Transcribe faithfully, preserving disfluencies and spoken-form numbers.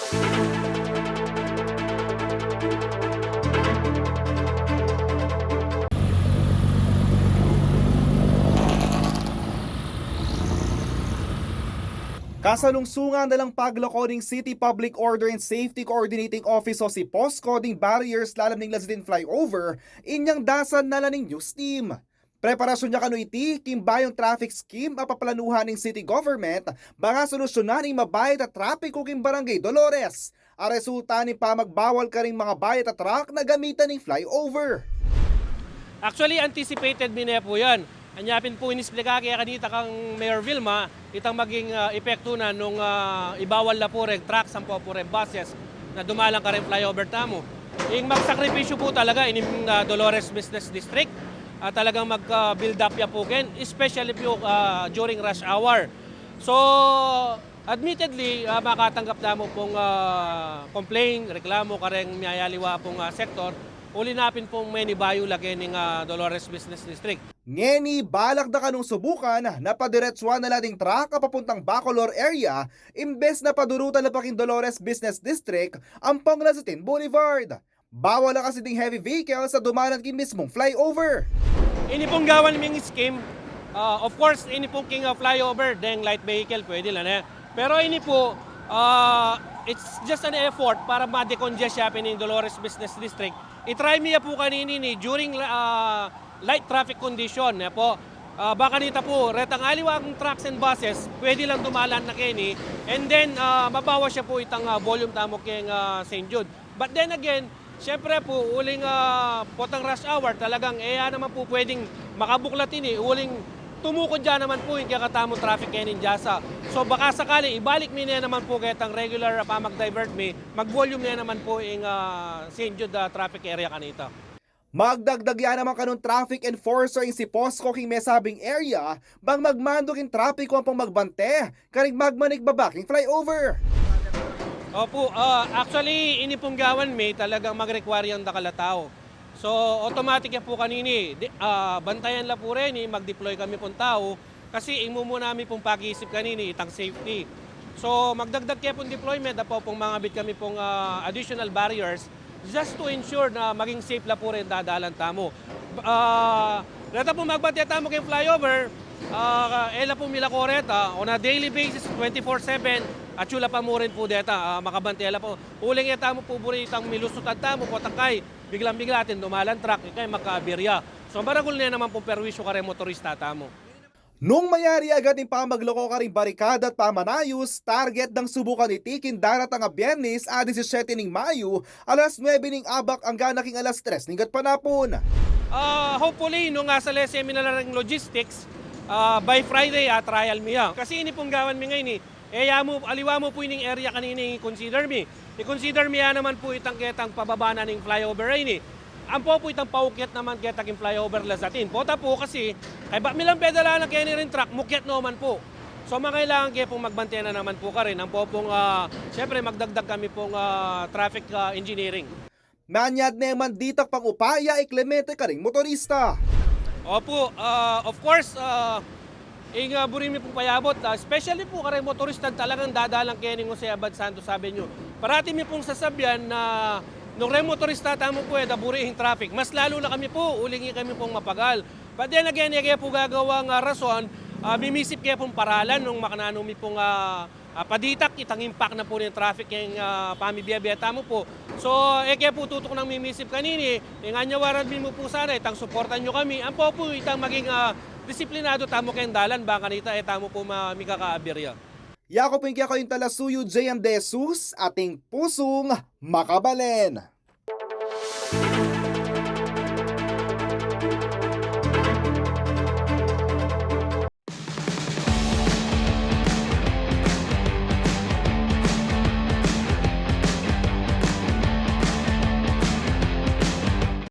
Kasalungsungan na lang paglako ning City Public Order and Safety Coordinating Office o si POSCO ding barriers lalam ning Lazatin Flyover, inyang dasan na la ning news team. Preparasyon ya kanu iti king bayung traffic scheme a paplanuhan ning city government, bang solusyunan ing mabayat a trapiku king Barangay Dolores, a resulta ning pamagbawal karing mangabayat a truck na gamitan ing flyover. Actually, anticipated mi ne pu yan. Anya pin pu inisplika ke kanita kang Mayor Vilma, itang maging, ah, epektu na nung, ah, ibawal na pu reng trucks ampo pu reng buses na dumalan kareng flyover tamu. Ing magsakripisyu pu talaga ining, ah, Dolores Business District, ah, talagang mag, ah, build up ya pu ken, especially pu, ah, during rush hour. So, admittedly, ah, makatanggap tamu pung, ah, complaint, reklamo kareng miyayaliwa pung, ah, sektor, uli na pin pung menibayu la kening, ah, Dolores Business District. Ngeni, balak da kanung subukan na padiretsuan na la ding truck a papuntang Bacolor area, imbes na padurutan na pa king Dolores Business District ampong Lazatin Boulevard. Bawal na kasi ding heavy vehicles a dumalan king mismung flyover. Ini pung gawan ming scheme, ah, of course, ini pung king, ah, flyover, deng light vehicle, pwede la ne. Pero ini pu, ah, it's just an effort para ma-decongest ya pin ing Dolores Business District. I-try mi ya pu kanini ni during, ah, light traffic condition, ne pu. Ah, bang kanita pu, retang aliwa kung trucks and buses, pwede lang dumalan na keni. And then, ah, mabawas ya pu itang, ah, volume tamu keng, ah, Saint Jude. But then again, siyempre pu, uling, ah, potang rush hour, talagang e ya naman pu pwedeng makabuklat ini, uling tumukud ya naman pu ing kekatamung traffic kening dyasa. So baka sakali, ibalik mi ne naman pu ketang regular, ah, pamag-divert mi, mag-volume ne naman pu ing, ah, Saint Jude, ah, traffic area kanita. Magdagdag ya naman kanung traffic enforcer ing si POSCO king mesabing area, bang magmando king trapiku ampong magbante karing magmanigbaba king flyover. Opu, ah, actually, ini pung gawan mi talagang mag-require yang dakal a tau. So, automatic ya pu kanini, di, ah, bantayan la pu reni, mag-deploy kami pung tau, kasi ing mumuna mi pung pag-iisip kanini, itang safety. So, magdagdag ke pung deployment, ampong mangabit kami pung, ah, additional barriers just to ensure na maging safe la pu rin dadalan tamu. Ah, reta pu magbante tamu keng flyover, ah, e la pu milako reta, on a daily basis, twenty-four seven, atyu la pa mu rin pu deta, ah, makabante la pu. Uling e tamu pu buri itang milusutan tamu, potang kay, biglang-bigla atin dumalan truck, ikay makaaberya. So, maragul ne naman pung perwisyu kareng motorista tamu. Nung mayari agad ing pamaglako karing barikada at pamanayus, target dang subukan iti king daratang a Biyernes a disisyete ning Mayo, alas nuebe ning abak anggang na king alas tres ning gatpanapun. Ah, hopefully, nung asalese mi na la ring logistics, ah, by Friday, ah, trial mi ya. Kasi ini pung gawan mi ngeni, e ya mu, aliwa mu pu ining area kanini i-consider mi. I-consider mi ya naman pu itang ketang pababa na ning flyover a ini. Ampo pu itang paukyat naman keta king flyover Lazatin. Pota pu kasi, kaybat mi lang pedalanan keni ring truck, mukyat no man pu. So, mangailangan ke pung magbante na naman pu karin. Ampo pung, ah, siyempre, magdagdag kami pung, ah, traffic, ah, engineering. Manyad ne man ditak pang upaya i Clemente karing motorista. Opu, ah, of course, ah, ing, ah, buri mi pung payabut, ah, especially pu kareng motorista talagang dadalan keni ning Jose Abad Santos Avenue. Parati mi pung sasabian na nung reng motorista tamu pu e da buri ing traffic, mas lalu na kami pu, uling e kami pung mapagal. But then again, e ke pu gagawang, ah, rason, ah, mimisip ke pung paralan nung makananu mi pung, ah, ah, paditak, itang impact na pu ning traffic keng, ah, pamibiye-biye tamu pu. So, e ke pu tutuknang mimisip kanini, ing anyawaran mi mu pu sana, itang suportan yu kami, ampo pu itang maging, ah, disiplinadu tamu keng dalan, bang kanita e tamu pu ma-, mikakaaberya. Yaku pu ing kekayung talasuyu, J M De Jesus, ating pusung makabalen.